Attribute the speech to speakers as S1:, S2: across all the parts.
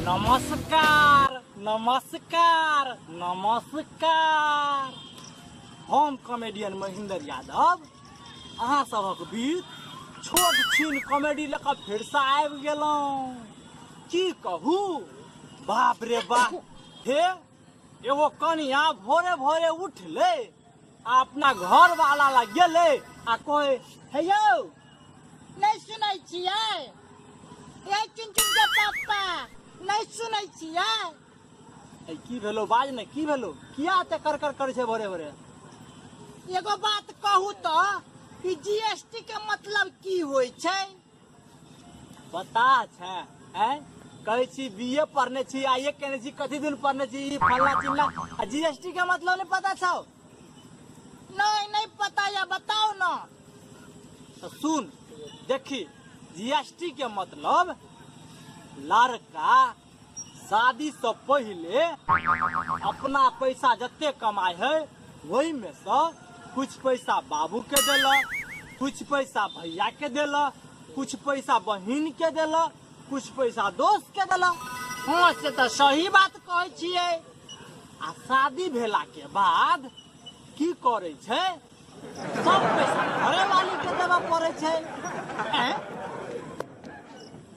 S1: नमस्कार नमस्कार नमस्कार। हम कॉमेडियन महेंद्र यादव अहाँ सभक बीच छोट छिन कॉमेडी लऽ कऽ फेरसँ आबि गेलहुँ। की कहू, बाप रे बाप, हे एगो कनिया भोरे भोरे उठलै आ अपना घर वाला लग गेलै आ कहै, हे यौ
S2: नहि सुनै छियै? ए चुनचुन के पापा, नहि सुनै छियै?
S1: ए की भेलो, बाज ने, की भेलो, किया एते कर कर करै छै भोरे भोरे?
S2: एगो बात कहू तऽ, ई जीएसटी के मतलब की होइ छै?
S1: पता छै? आँय, कहै छी बी ए पढ़ने छी, आई ए केने छी, कथी दिन पढ़ने छी, ई फलना चिलना, आ जीएसटी के मतलब नहि पता छौ?
S2: नहि, नहि पता या, बताउ न।
S1: तऽ सुन, देखी, जीएसटी के मतलब लड़का शादी से पहिले अपना पैसा जते कमाए है ओहि में से कुछ पैसा बाबू के देलक, कुछ पैसा भैया के देलक, कुछ पैसा बहिन के देलक, कुछ पैसा दोस्त के देलक।
S2: हाँ, से तऽ सही बात कहै छियै।
S1: आ शादी भेला के बाद की करै छै, सब पैसा घरे वाली के देबऽ पड़ै छै। ऐं?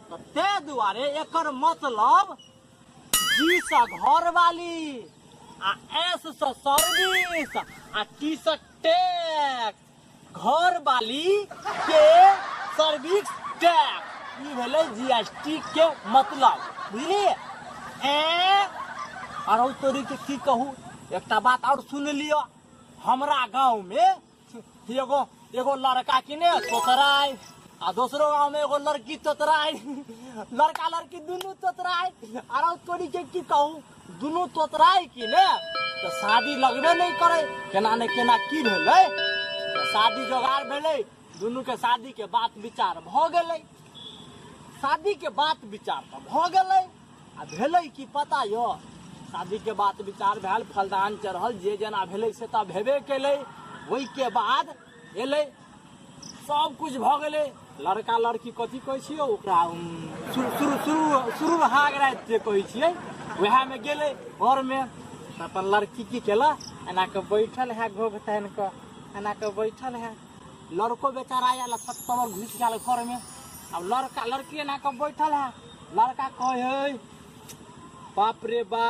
S1: तऽ ताहि दुआरे एकर मतलब जी से घर वाली आ एस से सर्विस आ टी से टैक्स, घर वाली के सर्विस टैक्स, ई भेलै जीएसटी के मतलब, बुझलियै? ए आरो तोरी के की कहू, एकटा बात और सुन लिअ। हमरा गाँव में एगो एगो लड़का कि ने तोतराय, आ दोसरो गाँव में एगो लड़की तोतराय, लड़का लड़की दुनू तोतराय। आरो तोरी के की कहू, दुनू तोतराय कि ने तऽ शादी लगबे नहीं करे, केना ने केना की भेलै, तऽ शादी जोगाड़ भेलै, दुनू के शादी के बात विचार भऽ गेलै। शादी के बात विचार तऽ भऽ गेलै, आ भेलै की पता यऽ, शादी के बात विचार भेल, फलदान चढ़ल, जे जेना भेलै से तऽ भेबे केलै। ओहिके बाद एलै, सब कुछ भऽ गेलै, लड़का लड़की कथी कहै छियै ओकरा, शुरू शुरू शुरू शुरू भाग राति जे कहै छियै, वएहमे गेलै घरमे। तऽ अपन लड़की की केलक, एना कऽ बैठल है, घोघ तानि कऽ एना कऽ बैठल है। लड़को बेचारा आयल, सत्तर घुसि गेल घरमे। आब लड़का लड़की एना कऽ बैठल है, लड़का कहै है, बाप रे बा,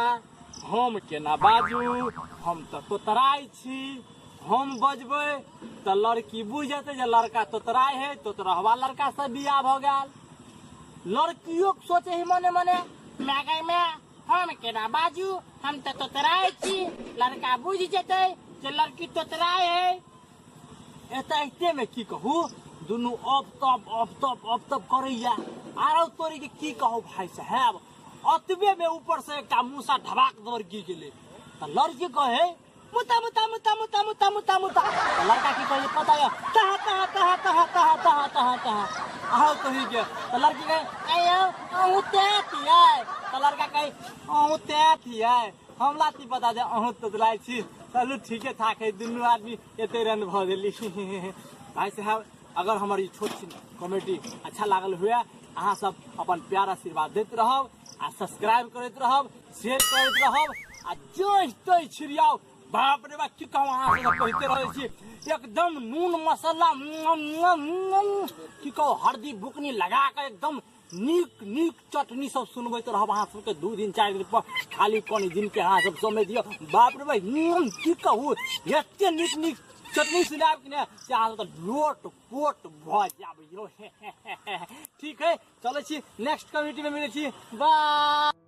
S1: हम केना बाजू, हम तऽ तोतराइ छी, हम बजबै तऽ लड़की बुझि जेतै जे लड़का तोतराइ है, तोतरहवा लड़का से बियाह भऽ गेल। लड़कियो सोचे है मने मने,
S2: माय गै माय, हम केना बाजू, हम तऽ तोतराइ छी, लड़का बुझि जेतै जे लड़की तोतराइ है।
S1: एते में की कहू, दुनू अप तप अप तप अप तप करैया। आरो तोरी के की कहू भाई साहेब, अतबे में ऊपर से एकटा मूसा ढबाक दौड़ गिर गेलै। तऽ लड़की कहे मुता मुता मुता मुता मुता मुता मुता। तऽ लड़का की कहे पता यऽ, तहा तहा तहा तहा तहा तहा तहा तहा। आहो तोही के। तऽ लड़की कहे, आयो अहूँ तें थियै। तऽ लड़का कहे, अहूँ तें थियै, हमरा की पता जे अहूँ तोतलाइ छी। चलू ठीके ठाक है, दुनू आदमी एते रन भऽ गेली। भाई साहब, अगर हमर ई छोट छिन कॉमेडी अच्छा लागल हुए, अहाँ सब अपन प्यार आशीर्वाद दैत रहब आ सब्सक्राइब करैत रहब, शेयर करैत रहब आ जोइ तोइ छिड़ियाउ। बाप रे बाप, की कहू, अहाँ सब कहिते रहै छी, एकदम नून मसाला की कहू, हरदी बुकनी लगा कऽ एकदम नीक नीक चटनी सब सुनबैत रहब अहाँ सबके। 2 दिन 4 दिन पर खाली कनि दिन के अहाँ सब समय दिअ। बाप रे भाई, की कहू, एते नीक नीक चटनी सुनायब कि नहि से अहाँ सब तऽ लोट पोट भऽ जायब यौ। ठीक है, चलै छी, नेक्स्ट कम्युनिटी में मिलै छी, बाय।